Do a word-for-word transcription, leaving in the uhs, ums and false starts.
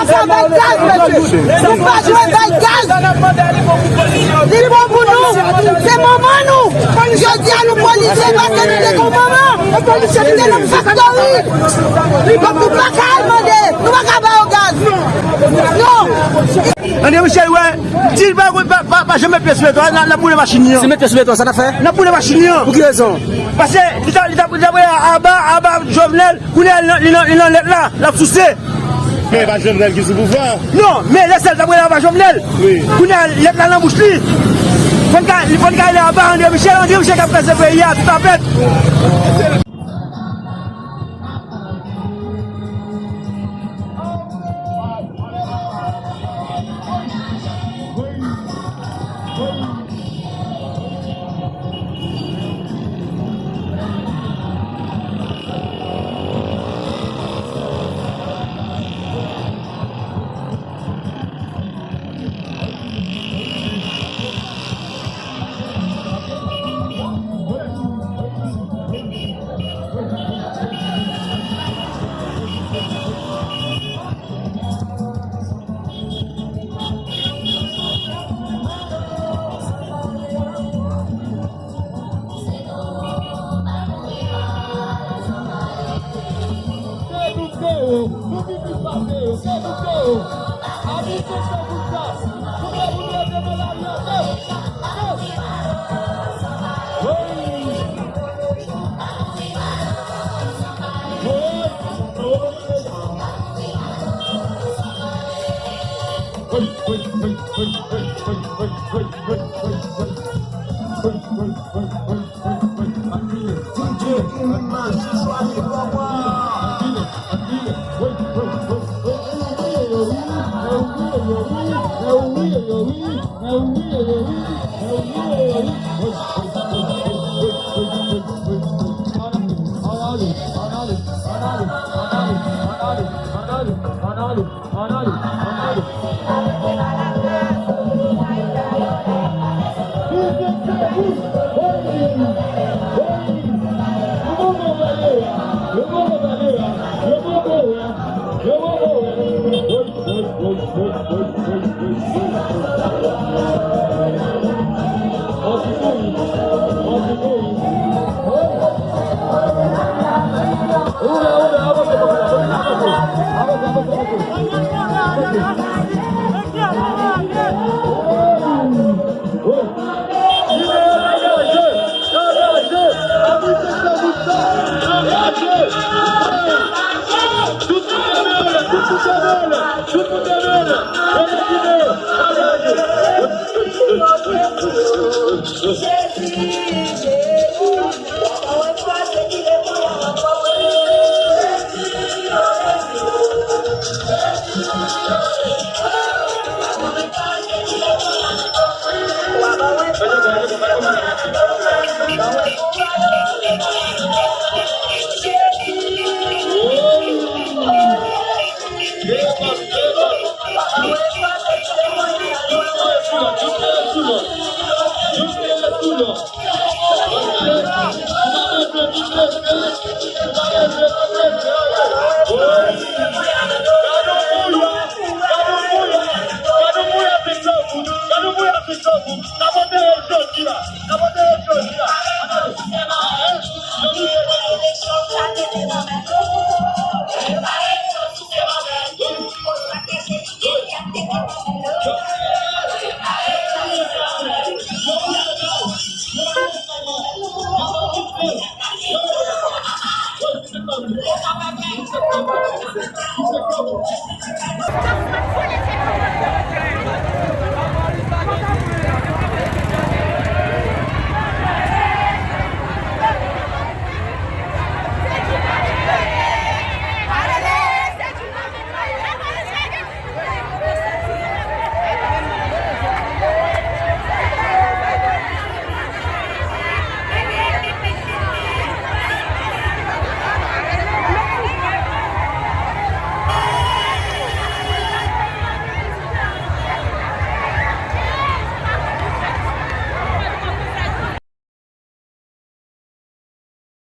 Sa bay gaz, mesye. Nou pa jwe bay gaz. Li bon pou nou. Se manman nou. Jodi a nou polise paske nou te gon manman. Li te nan faktori. Li pa, nou pa ka al mande. Nou pa ka ba yo gaz. Non. André Michel, wè, di l pa, pa, pa, pa janm met pye sou beton, n a, n a boule machin li an. Si met pye sou beton, sa n a fè? N a boule machin li an. Pou ki rezon? Paske li ta, li ta, li ta prale aba, aba Jovenel, kounye a li nan, li nan, li nan lèt la, l ap souse. Men e pa Jovenel ki sou pouvwa. Non, men lè sa l ta prale aba Jovenel. Wi. Kounye a lèt la nan bouch li. Fò n ka, fò n ka ale aba André Michel, André Michel k ap kraze peyi a, tout a fèt.